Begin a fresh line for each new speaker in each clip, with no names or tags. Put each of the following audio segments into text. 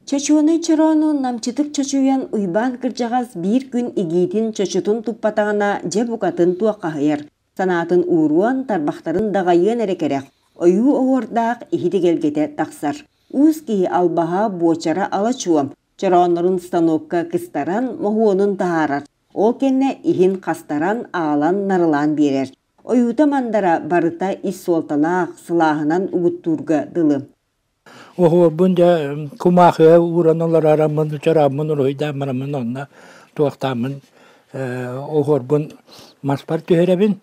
Чочуонай чороону намчытык чочуйан Уйбаан кырдьаҕас биир күн игиитин чочутун туппатаҕына дьэ букатын туоххаһыйар, санаатын ууруон, тарбахтарын даҕайыан эрэ кэрэх, ойуу оһуордаах иһит эгэлгэтэ тахсар. Уус киһи албаһа, буочара ала-чуо, чорооннорун станокка кыстаран, моһуонун таһаарар, ол кэннэ иһин хастаран, аалан, нарылаан биэрэр. Ойуута-мандара барыта ис суолталаах, сылааһынан угуттуурга дылы.
Оһуорбун дьэ кумаахыга ууран олорораммын, чорааммын уруһуйдаан бараммын онно туохтааммын оһуорбун маспар түһэрэбин.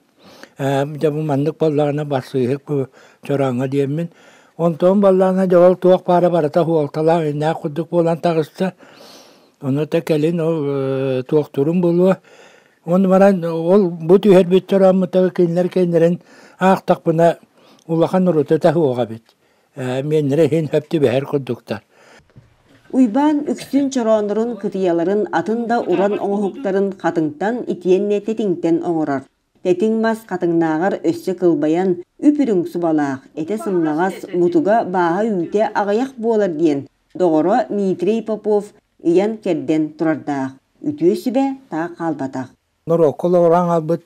Дьэ бу маннык буоллаҕына барсыыһык бу чорооҥҥо диэммин. Онтон буоллаҕына дьэ ол туох баара барыта суолталаах иннээх курдук буолан таҕыста. Ону да кэлин ол туохтуурум буолуо. Ону баран ол бу түһэрбит чорооммутугар кинилэр кэннилэрин аахтахпына улахан урутата суох эбит. Миэннэрэ иһин сөп түбэһэр курдуктар.
Уйбаан үксүн чорооннорун, кытыйаларын, атын да уран оҥоһуктарын хатыҥтан итиэннэ тэтиҥтэн оҥорор. Тэтиҥ мас хатыҥнааҕар өссө кылбайан, үп-үрүҥ субалаах, этэ сымнаҕас, мутуга бааһа-үүтэ аҕыйах буолар диэн доҕоро Дмитрий Попов ыйан-кэрдэн турардаах. Үтүө сүбэ таах хаалбатах.
Норуокка олоҕуран хаалбыт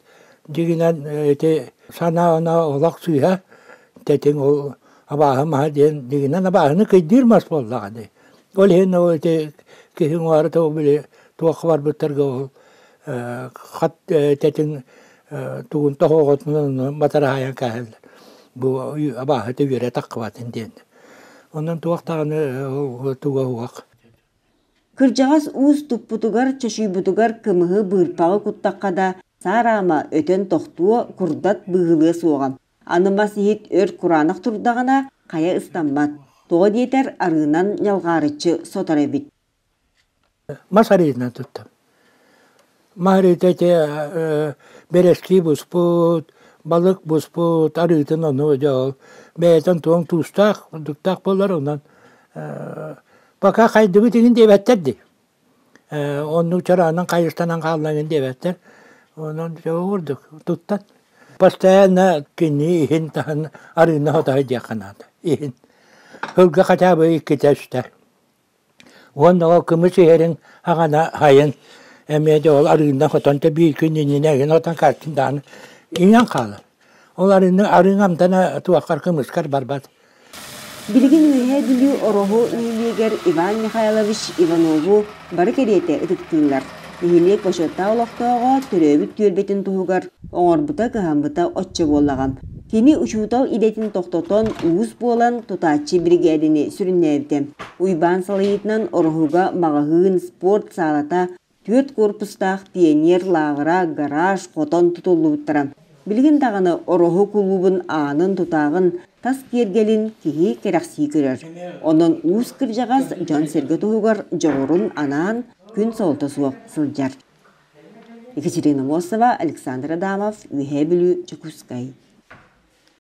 дьиҥинэн ити санаа олох сыыһа тэтиҥ ол абааһы маһа диэн дьиҥинэн абааһыны кыйдыыр мас буоллаҕа дии. Ол иһин ол ити киһи уҥуора били туохха барбыттарга ол хат тэтиҥ тугун тоһоҕотунан батараһайан кээһэллэр. Бу абааһыта үөрэ таххыбатын диэн. Онон туох даҕаны туга уһуох.
Кырдьаҕас уус туппутугар, чочуйбутугар кымыһы быырпаҕы куттахха да, саараама өтөн тохтуо, курдат быыһылыа суоҕа. Аны мас иһит өр кураанах турдаҕына, хайа ыстаммат. Тоҕо диэтэр, арыынан ньалҕаарыччы сотор эбит.
Мас арыытынан туттам. Мас арыыта ити бэрэскии буспут, балык буспут арыытын ону дьэ ол бэйэтин туоҥ туустаах, курдуктаах буолар онон Пока хайдыбыт иҥин диэбэттэр дии. Оннук чараанан хайыстанан хаалла иҥин диэбэттэр. Онон курдук туттан. Постоянно кини иһин таһын арыына хотоһой диэххэ наада. Иһин. Сылга хотя бы иккитэ үстэ. Уонна ол кымыс иһэрин аҕана хайын эмиэ де ол арыына хотон биир күн иннинэ иһин отон картин даҕаны иҥэн хаалар. Ол арыыны арыыҥ амтана туоххар кымыскар барбат.
Билигин Үөһээ Бүлүү Ороһу нэһилиэгэр Иван Михайлович Иванову бары кэриэтэ ытыктыыллар. Нэһилиэк бочуоттаах олохтооҕо төрөөбүт түөлбэтин туһугар оҥорбута-кыһаммыта оччо буоллаҕа. Кини учуутал идэтин тохтотон, уус буолан, тутааччы биригээдэни сүрүннээбитэ. Уйбаан салайыытынан Ороһуга маҕаһыын, спорт саалата, Түөрт куорпустаах пионер лааҕыра, гараж, хотон тутуллубуттара. Билигин даҕаны Ороһу кулуубун аанын тутааҕын, тас киэргэлин киһи кэрэхсии көрөр. Онон уус кырдьаҕас дьон-сэргэ туһугар дьоҕурун анаан күн солото суох сылдьар. Екатерина Мосова, Александр Адамов, Үөһээ Бүлүү, Дьокуускай.